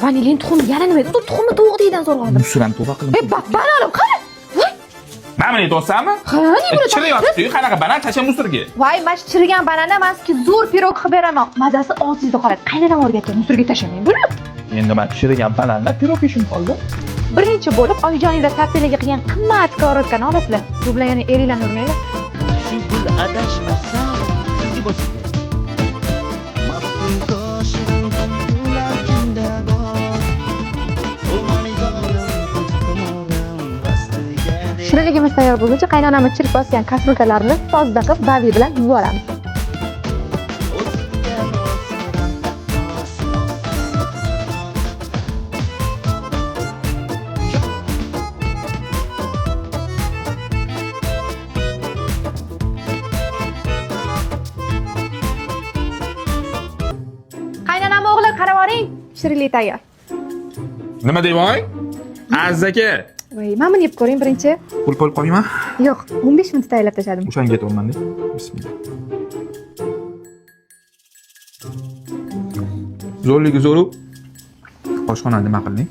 Vanilin tuxumi yana nima edi? Tuxumni tovuq deyidan zo'rg'andim. Musuram tavba qildim. E, bananim qani? Voy, Mana buni to'sami? ha, nima buni? Chirib yotibdi-yu, qanaqa banan tasha musurga. Voy, mana shu chirigan banandan man sizga zo'r pirog qilib beraman. Mazasi og'zingizda qoladi. Qaynonam o'rgatgan, musurga tashlamang buni. Endi men chirigan banandan pirog yeyishim qoldi. Birinchi bo'lib oyijoninglar tartibga qilgan qimmat skовородкani olasizlar. Bu bilan yana eringlarni urmanglar. Shu gul adashmasam sizga bo'lsa kerak. Maftunkor shirin kunlar kimda bor? O'g'ligorim, xumorим vastiga deb. Shirinligimiz tayyor bo'lguncha qaynonamni chirik bosgan kastrulkalarni tozda qilib bavi bilan yuvib olamiz. O'zingga rostdan taqqos. Qaynonam o'g'li qarab oling, shirinlik tayyor. Nima deyvoy? Aziz aka. Voy, mana buni yeb ko'ring birinchi. Pul qo'yib qo'ymayman. Yo'q, 15 minutda tayyorlab tashladim. O'shanga aytyapman-da. Bismillah. Zo'rligi zo'ru. Oshxonani nima qilding?